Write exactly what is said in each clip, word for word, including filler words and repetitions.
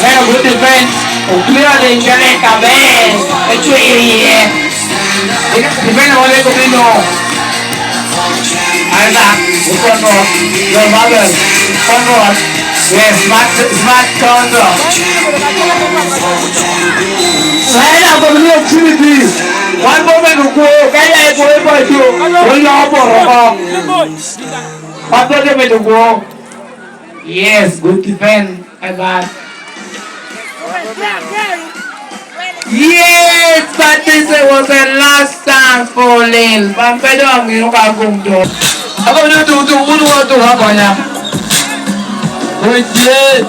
Aneno good defense, oclear the internet aber, ecweyo iye. Defender wale gobino. Isaac, Conrad, John Marvel, Conrad, yes, smart, smart counter. Isaac, gobino opportunity. Wan bo medo kwo, ka ya ikwo i paco, welo opoto oko. Wan bo medo kwo. Yes, good defense, Isaac. Yes, but this was a last chance for Lil. Wan pe dong amio ka gum to. Ako ni tu tu wun wo tu akonya. Oye.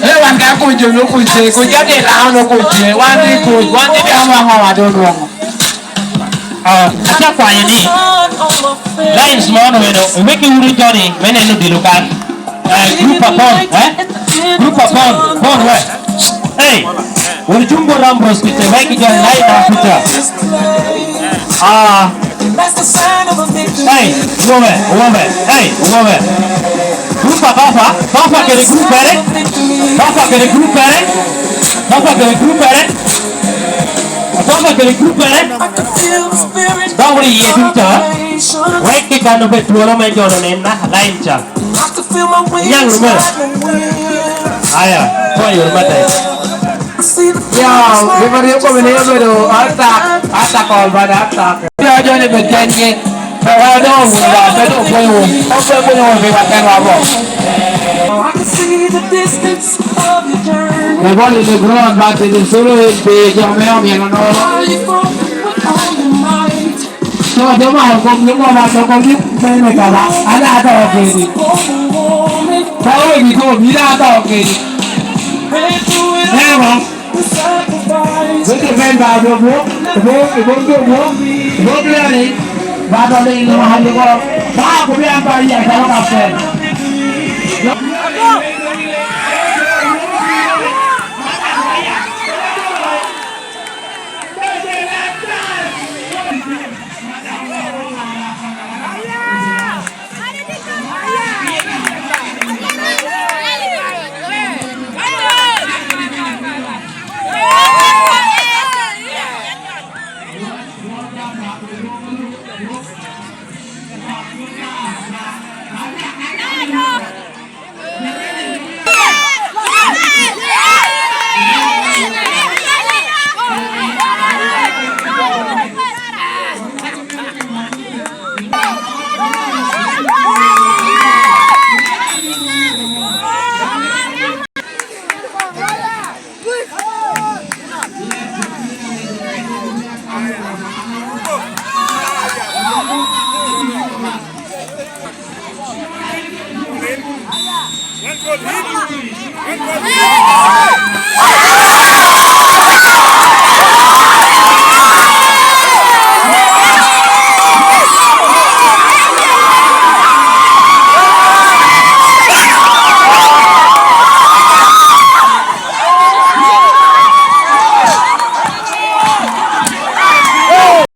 Eh, wan ka kuc jo no kuc je, kuc ja de round no kuc je. Wan ni kuc, wan ni de amo amo wadon wongo. Ah, atye akwayo ni, Lions mo no eno, omeggi wunu Johnny, me neno odilo kan. Eh, group upon, eh? Group upon, upon where? Hey, wun cung bot Ambrose Peter, wek i Johnny, line up Peter. Ah. Hey, wobe, wobe, hey, wobe. Group a Papa, Papa kede group ere, Papa kede group ere, Papa kede group ere. Apoko kede gruppere, dok wuro iye ducu, wek kit dano bed twolo me jono nen naka lain ca. Niaŋ rumeno. Aya, kono yore matek. Ya, gin ma rio kome ni obedo atak, atak ol bada atak. Ya, joni bed kengi. Pe wa doŋ wun ba, pe doŋ pwony wun. Pe pwony wun pi wa kenwa bo. The ball in the ground, but it is solo in the jo me omyero no. So, jo ma okom ni mo ba, jo kom ni me me kala. Ada ada okedi. Ba o ni ko, bi da ada okedi. Ema. Wek i men ba obwok, obwok, obwok, obwok, obwok leni, ba to leni lo hali ko, ba ko bi an ba ya ka ka pen.